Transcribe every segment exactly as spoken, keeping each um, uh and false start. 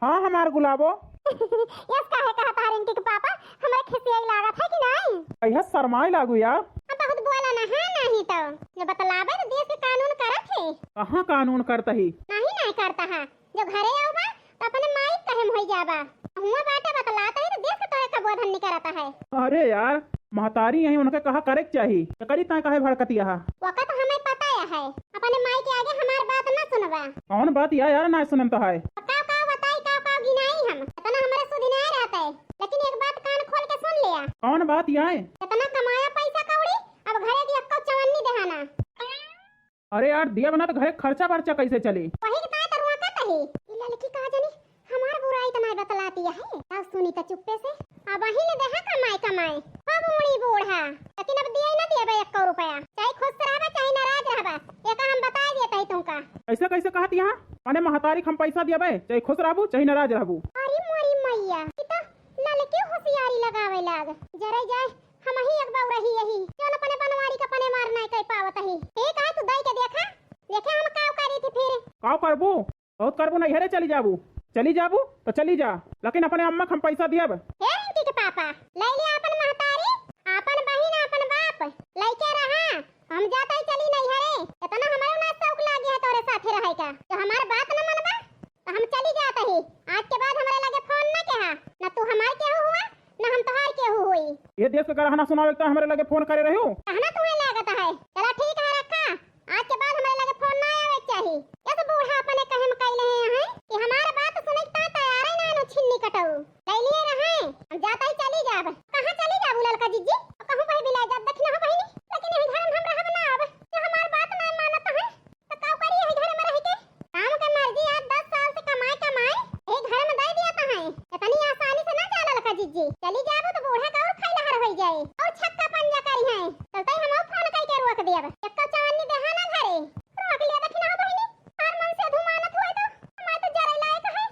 हाँ, हमार गुलाबो। यस काहे कहत हा रिंकी के पापा, हमरे खिसियाई लागत है कि नाहीं? अइहा शर्माए लागू यार। अब बहुत बोला ना, हाँ, नाहीं तो। जो बतलाबे तो देश के कानून करत है। कहाँ कानून करत ही? नाहीं, नाहीं करत हा। जो घरे आउबा, तो अपने माई कहे में होई जाबा। हुआ बाटे बतलात ही तो देश के तोरे का बोधन नहीं करत है। अरे यार, महतारी यही उनके कहा करे के चाही। एकरी ताई काहे भड़कतिया हा? वका तो हमें पता है। अपने माई के आगे हमार बात ना सुनबा। कौन बात या यार ना सुनम तो है? काव काव बताई, काव काव गिनाई हम। इतना हमरे सुधि नहीं रहत है। लेकिन एक बात कान खोल के सुन लिया। कौन बात या है? इतना कमाया पैसा कौड़ी, अब घरे की अक्को चवन्नी देहाना। अरे यार, दिया बना तो घरे खर्चा बर्चा कैसे चली? वही के ताय तरुआ का तही। ई लड़की का जनी हमार बुराई त नाय बतलाती है। तब सुनी त चुप्पे से। अब वही ने देहा कमाए कमाए। अब मुड़ी बूढ़ा। लेकिन अब दिया ही ना दिया बे एको रुपया। चाहे खुश रहबा, चाहे नाराज रहबा। एका हम बताए देत ही तुमका। ऐसा कैसे कहत यहाँ? माने महतारी के हम पैसा दिया बे, चाहे खुश रहबू, चाहे नाराज रहबू। अरे मोरी मैया, ई त ललके होशियारी लगावे लाग। जरे जाए, हम ही एक बार रही यही। चल अपने बनवारी का पने मार नाय कर पावत ही। ठीक है, तू दई के देखा। देखे हम काव करी थी फिर। काव करबू? बहुत करबू, नैहरे चली जाबू। चली जाबू तो चली जा, लेकिन अपने अम्मा के हम पैसा दियब। हे रिंकी के पापा, ले लिया अपन महतारी, अपन बहिन, अपन बाप, लइके रहा। हम जात ही चली नैहरे। इतना हमरो ना शौक लागी है तोरे साथे रहे का। तो हमार बात न मनबा, तो हम चली जात ही। आज के बाद हमरे लगे फोन न कहा, न तू हमार केहू हुआ, न हम तोहार केहू हुई। ये देश के गरहना सुनावे के तो हमरे लगे फोन करे रह्यो। कहना तुम्हें लागत है। चला ठीक है, रखा। आज के बाद हमरे लगे फोन ना आवे के चाही। यस बूढ़ा अपने कहे में कैले हैं कि हमार बात सुने के ता तैयार ही ना, नो छिन्नी कटऊ। कैलिए रहे, हम जाता ही चली जाब। कहाँ चली जाबू ललका जिज्जी? कहूँ कहीं बिला जाब, दखिना हो बहिनी, लेकिन यही घर में हम रहब ना अब। जो हमार बात ना मानत है, तो का करी यही घर में रह के? काम के मर्जी, आज दस साल से कमाए कमाए यही घर में दे दिया तो है। इतनी आसानी से ना जा ललका जिज्जी। चली जाबू तो बूढ़ा का और खैलहर होई जाए और छक्का पंजा करी है। चलते हम फोन करके रोक दियब। एक्को चवन्नी देहा ना घरे। रोक लिया दखिना हो बहिनी। हर मन से अधुमानत हुए तो हमारे तो जरे लायक है।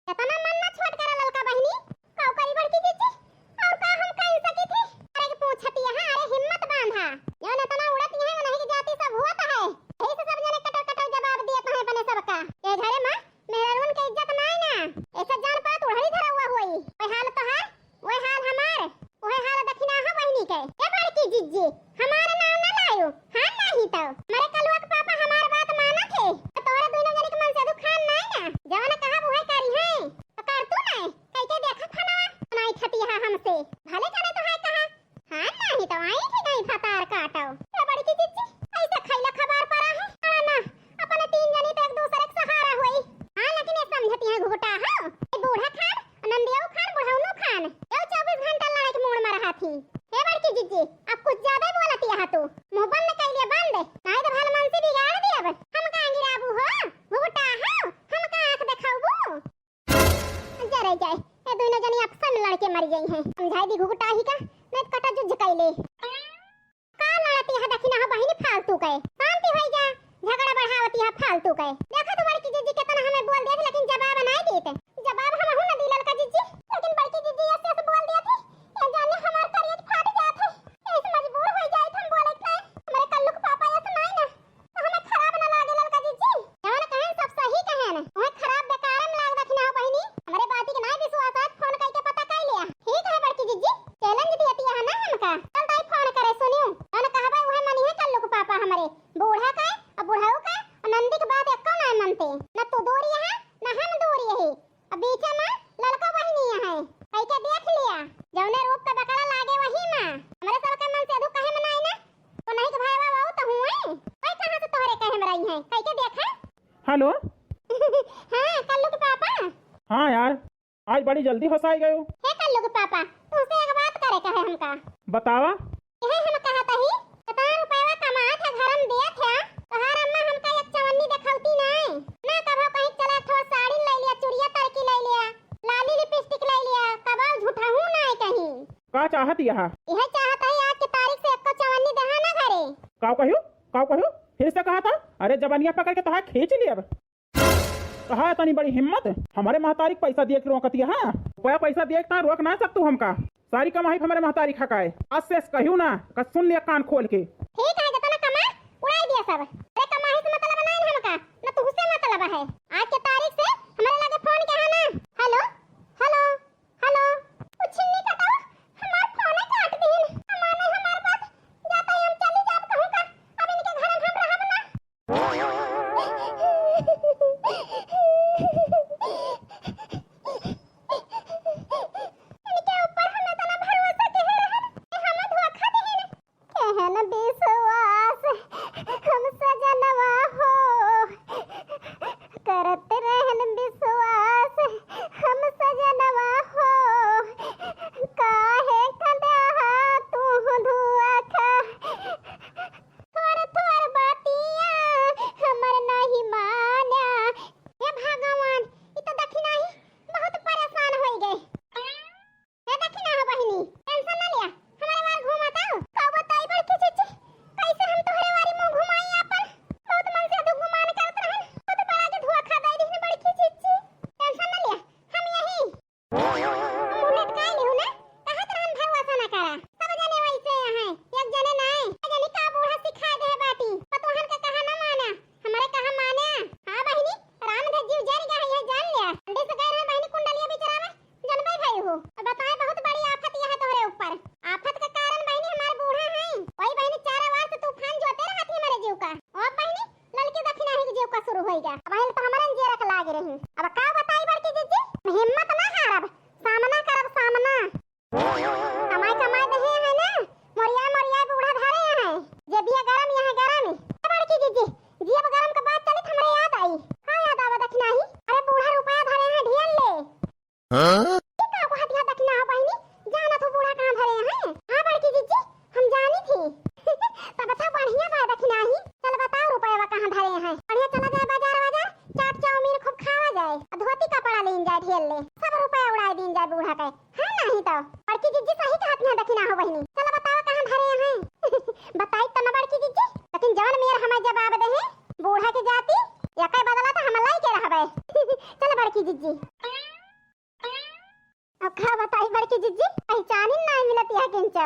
इतना मन ना छोट करा ललका बहिनी। काउ करी बड़की जिज्जी? और का हम कह सकी थी? अरे के पूछती है, अरे हिम्मत बांधा। जौन इतना उड़त है, उन्हीं की जाति सब हुआ तो है। यही से सब जने कटर कटर जवाब दिए तो है अपने सबका। ये घरे माँ मेहरारून के इज्जत नाय ना। ऐसा जान पड़ा तो उड़हरी धरा हुआ हुई। कोई हाल तो है? वही हाल हमार, वही हाल दखिना है बहिनी के। ए बड़की जिज्जी, हमार नाम ना लायो। हाँ नाही तो। हमारे कलुआ के पापा हमार बात मानत है। तो तोहरा दोनों जने के मन से दुखान नाय ना। जवन कहा वही करी है। तो कर तू नाय। कई के देखा फनवा। नाय खतिया हमसे। भले जाने तो है कहा। हाँ नाही तो आई थी नहीं फतार काटो। ए बड़की जिज्जी, ऐसा खैला खबर पड़ा है। हाँ ना, अपने तीन जनी तो एक दूसरे के सहारा हुई। हाँ, लेकिन ये समझती है घुघुटा हो। ये बूढ़ा खान, नंदियो खान, बुढ़ौनो खान, ये चउबीस घंटा लड़ाई के मूड में रहा थी। हे बड़की जिज्जी, अब कुछ ज्यादा ही बोलती है तू। मुंह बंद कर लिया बंद, नहीं तो भला मन से बिगाड़ दे अब। हम कहाँ गिराबू हो, घुघुटा हो, हम कहाँ आँख दिखाबू? जरे जाए, ये दोनों जनी आपस में लड़के मर गई हैं। समझाई दी घुघुटा ही का, नहीं तो कटा जुझ कैले। का लड़ती है दखिना हो बहिनी फालतू के? शांति होई जा, झगड़ा बढ़ावती है फालतू के। देखा तो बड़की जिज्जी कितना हमें बोल दिया था, लेकिन जवाब नहीं देते। जवाब हम हूं ना दी ललका जिज्जी, लेकिन बड़की जिज्जी ऐसे ऐसे बोल दिया थी, ये जाने हमार करेज फाट जात है। ऐसे मजबूर होई जाए हम बोले के, हमारे कल्लू के पापा ऐसे नहीं ना। हमें खराब ना लागे ललका जिज्जी, जवन कहेन सब सही कहेन, वह खराब बेकार में लाग दखिना हो बहिनी। हमरे बाती के नाय विश्वास, आज फोन करके पता कर लिया। ठीक है बड़की जिज्जी, चैलेंज दिया तिया है ना हमका। चल ताई फोन करे सुनियो, जवन कहबे वह मनी है कल्लू के पापा हमरे। बूढ़ा का, और बुढ़ऊ का, और नंदी के बात एको नाय मनते। न तू दूर यहाँ, न हम दूर यही। अब बीचे में ललका बहिनी है, कई के देख लिया। जौने रूप का बकरा लागे वही में। हमरे सबके मन से अधू कहे में नाय ना। तो नहीं के भाई बाबा तो हुए। कोई कहाँ से तोहरे कहे में रही है, कई के देखा। हेलो। हाँ, कल्लू के पापा। हाँ यार, आज बड़ी जल्दी होसाई गयो। हे कल्लू के पापा, तुमसे एक बात करे का है हमका। बतावा। यही हम कहत ही, कितना रुपया कमात है, घर में दिया था, तोहार अम्मा हमका एक चवन्नी दिखौती नहीं। ना कभो कहीं चला थोड़ साड़ी ले लिया, चुड़िया तरकी ले लिया, लाली लिपस्टिक ले लिया, कबाऊ झूठा हूँ ना कहीं। का चाहत यहा? यह चाहत है आज के तारीख से एको चवन्नी देहा ना घरे। काव कहियो? काव कहियो? फिर से कहा था? अरे जबनिया पकड़ के तोहार खींच लिया अब। कहा तनी बड़ी हिम्मत, हमरे महतारी के पैसा दिए के रोकतिया, हाँ? रुपया पैसा दिए के ता रोक ना सकतू हमका। सारी कमाई हमरे महतारी खकाए। आज से कहियो ना, का सुन लिया कान खोल के। ठीक है, जितना कमा, उड़ाई दिया सब। अरे कमाई से मतलब नहीं हमका, ना तुहसे मतलब है। आज के तारीख से हमरे लगे फोन के इनके ऊपर हम इतना भरोसा कहे रहन, कि हम धोखा देहेन। कहन विश्वास हम सजनवा हो, करत रहन विश्वास हम सजनवा हो, काहे कदहा तू धोखा। थोर थोर बतिया हमर नहीं मान्या। हे भगवान, ई तो दखिना ही बहुत परेशान होई गए। हे दखिना हो बहिनी, tension ना लिया, हमरे बार घूमत आओ। का बताई बड़की जिज्जी, कैसे हम तोहरे बारी मुंह घुमाई आपन? बहुत मन से तो गुमान करत रहन, बहुत बड़ा के धोखा दे दिहन बड़की जिज्जी। Tension ना लिया, हम यही मुंह लटकाए लिहू ना, कहत रहन भरवासा ना करा। सब जने वैसे हैं, एक जने नाय। एक जने का बूढ़ा सिखाए दे बाटी, पतोहन का कहा ना माना, हमरे कहा माना। हाँ बहिनी, राम धे जीव जर गया है, यह जान लिया। पंडित से कह रहे बहिनी कुंडलिया बिचरावे, जनबे भई हो। अब बताए बहुत बड़ी आफत यह है तोहरे ऊपर। आफत का कारण बहिनी हमारे बूढ़ा हैं, वही बहिनी चार बार से तूफान जोते रहत ही हमारे जीव का। और बहिनी ललकी दखिना ही के जीव का शुरू होई गया। अब हिल तो हमारे जियरा के लागे रही। अब का बताई बड़की जिज्जी, हिम्मत ना हारब, सामना करब सामना। कमाई कमाई दे है ना, मोरिया मोरिया बूढ़ा धरे हैं। जे बिया गरम यहाँ गरम। ए बड़की जिज्जी, जियब गरम के बात चली त हमरे याद आई। का याद आवा दखिना ही? अरे बूढ़ा रुपया धरे हैं ढेर ले। हाँ? ई का कहत है दखिना हो बहिनी? जानत हो बूढ़ा कहाँ धरे हैं? हाँ बड़की जिज्जी, हम जानी थी। तब तो बढ़िया बा दखिना ही। चल बताओ रुपया कहाँ धरे हैं? बढ़िया चला जाए बाजार वाजार, चाट चाउमीन खूब खावा जाए, आ धोती कपड़ा लीन जाए ढेर ले, सब रुपया उड़ाए दीन जाए बूढ़ा के। हाँ नहीं तो बड़की जिज्जी सही कहत है दखिना हो बहिनी। चल बताओ कहाँ धरे हैं? बताई तो ना बड़की जिज्जी, लेकिन जवन मेर हमें जवाब दे हैं बूढ़ा के जाती, या कई बदला तो हम लाई के रहबे। चल बड़की जिज्जी। अब का बताई बड़की जिज्जी, पहचानी ना मिलत यह किंचो।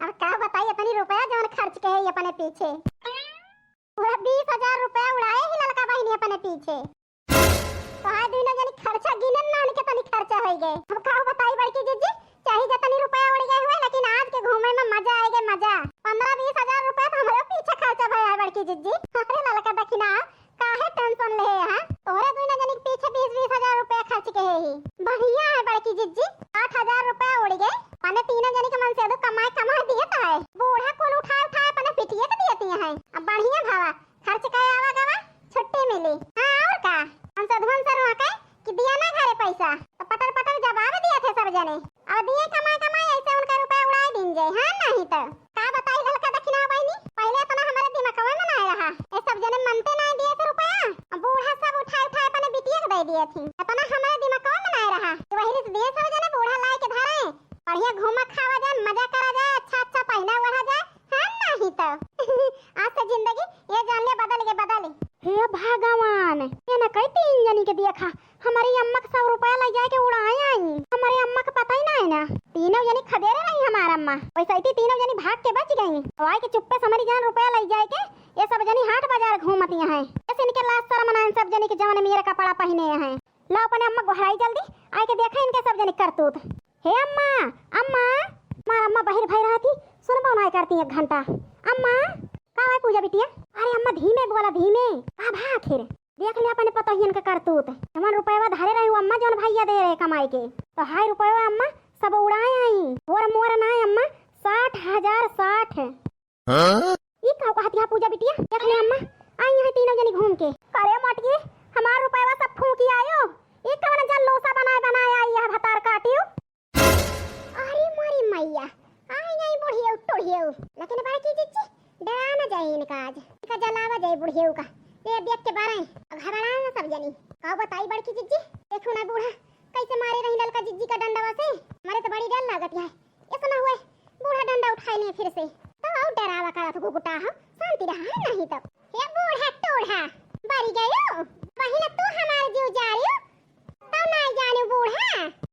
अब का बताई, इतनी रुपया जवन खर्च के है अपने पीछे। पूरा बीस हजार रुपया उड़ाए ही ललका बहिनी अपने पीछे। तो आज दुनो जनी खर्चा गिनन ना, उनके तनी खर्चा होई गए। अब का बताई बड़की जिज्जी, चाहे जितनी रुपया उड़ गए हुए, लेकिन आज के घूमे में मजा आए गए, मजा। पन्द्रह बीस हजार रुपया तो हमरे पीछे खर्चा भया है बड़की जिज्जी। अरे ललका दखिना, काहे tension ले है? तोहरे दुनो जनी के पीछे बीस बीस हजार रुपया खर्च के है ही। बढ़िया है बड़की जिज्जी, आठ हजार रुपया उड़ गए। माने तीनों जनी के मन से दो कमाए कमाए दिए तो है। बूढ़ा कुल उठाए उठाए अपने पिटिए के दिए हैं। अब बढ़िया भावा, खर्च के आवा गवा, छुट्टी मिली। हाँ और का? मन से धुन से रुआ के कि दिया ना घरे पैसा। तो पटर पटर जवाब दिए थे सब जने। अब दिए कमाए कमाए ऐसे उनका रुपया उड़ाए दीन जाए, हाँ नहीं तो। का बताई ललका दखिना बहिनी, पहले इतना हमारे दिमागवा में ना रहा। ये सब जने मनते ना दिए थे रुपया, अब बूढ़ा सब उठाए उठाए अपने बिटिया के दे दिए थी। इतना हमारे दिमागवा में ना रहा। तो वही से दिए सब जने बूढ़ा लाए के धरे, बढ़िया घूमा खावा जाए, मजा करा जाए, अच्छा अच्छा पहना ओढ़ा जाए, हाँ नहीं तो। आज से जिंदगी ये जान ले बदल गए, बदल। हे भगवान, ये न कई तीन जनी के देखा, हमारी अम्मा के सौ रुपया ले जाए के उड़ाए आई। हमारी अम्मा के पता ही ना है ना, तीनों जनी खदेरे रही हमार अम्मा। वैसे ही तीनों जनी भाग के बच गई। तो आए के चुप्पे से हमारी जान रुपया ले जाए के ये सब जनी हाट बाजार घूमती हैं। ऐसे इनके लाज शर्म ना, इन सब जनी के जवन मेरा कपड़ा पहने हैं। ला अपने अम्मा गोहराई जल्दी, आए के देखा इनके सब जनी करतूत। हे अम्मा, अम्मा, हमार अम्मा बहिर भई रहती, सुनबो नाय करती एक घंटा। अम्मा, का भाई पूजा बिटिया? अरे अम्मा धीमे बोला, धीमे। का भा आखिर? देख लिया अपने पतोहियन के करतूत। जवन रुपयवा धरे रही अम्मा, जवन भैया दे रहे कमाई के। तो हाय रुपयवा अम्मा, सब उड़ाए आई। और मोर नाय अम्मा, साठ हजार साठ। हाँ? ई का कहत है पूजा बिटिया? देख ले अम्मा, आई यहाँ तीनों जनी घूम के। करे मटकी, हमार रुपयवा सब फूंकी आयो। ई कवन जल्लोसा बनाए बनाए आई है भतार काटियो। अरे मोरी मैया, आई आई बुढ़ियो टुढ़ियो। लेकिन बड़की जिज्जी, डरा न जाए इनका आज। इनका जलावा जाए बुढ़ियो का। ये देख के बारे, घबरा ना सब जनी। का बताई बड़की जिज्जी, देखो ना बूढ़ा, कैसे मारे रही ललका जिज्जी का डंडवा से। मारे तो बड़ी डर लागत है। ऐसा ना हुए, बूढ़ा डंडा उठाए लिए फिर से। तो और डरावा करत गुगुटा हो, शांति रहा है नहीं तब। हे बूढ़ा टूढ़ा, बरी गयो, वही न तू हमार जीव जारियो, तब ना जाने बूढ़ा।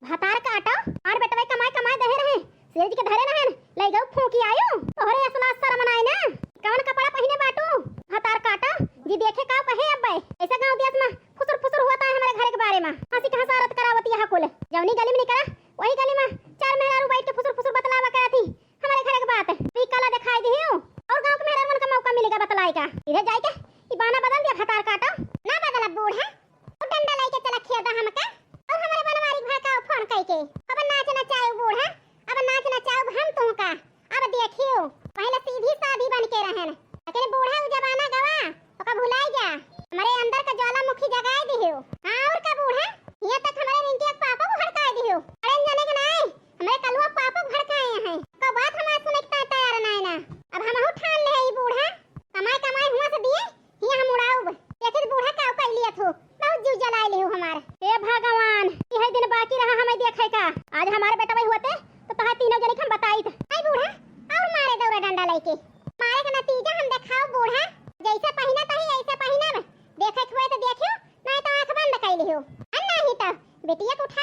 भतार काटो, आर बेटवे कमाए कमाए दहे रहे, सेज के धरे रहन, ले गयो फूंकी आयो, तोहरे असला शर्म नाय ना, कौन कपड़ा पहिने बाटू? भतार काटो, जी देखे का कहे अब्बे, ऐसा गाँव देश में फुसुर फुसुर होता है हमारे घर के बारे में। हंसी के हंसारत करावती है कुल। जौनी गली में निकला, वही गली में चार मेहरारू बैठ के फुसुर फुसुर बतलावा करत ही हमारे घर के बात। तू काला दिखाई दी हो और गांव के मेहरारू मन का मौका मिलेगा बतलाए का। इधर जाए के ई बहाना बदल दिया, भतार काटा। ना हाँ? और डंडा लेके चला खेदा हमका। और हमरे बनवारी भड़काओ फोन कइके। अब नाच नचाए बूढ़ा, अब नाच नचाओ हम तुमका। अब देखियो, पहले सीधी साधी बन के रहन, लेकिन बूढ़ा उ जमाना गवा, ओका भुलाई जा। हमरे अंदर का ज्वालामुखी जगाए दिहियो। हाँ, और का बूढ़ा, यहाँ तक हमरे रिंकी के पापा को भड़काए दिहियो। अरे जने के नाई, हमरे कलुआ पापा को भड़काए हैं। का बात हमार सुने के तैयार नाई ना। अब हमहू ठान ले ई बूढ़ा, कमाई कमाई हुआ से दिए, हिया हम उड़ाउब। देखित बूढ़ा का कइ लियत हो, बहुत जीव जलाए लिहू हमार। हे भगवान, इहे दिन बाकी रहा हमें देखे का। आज हमारे बेटवा होते तो तोहार तीनों जने के हम बताइत। आई बूढ़ा, और मारे दौरा डंडा लेके। मारे का नतीजा हम देखाओ बूढ़ा। जैसे पहिना तही ऐसे पहिनब। देखे के हुए तो देखियो, नहीं तो आँख बंद कइ लिहू। अन नहीं तो बिटिया के उठा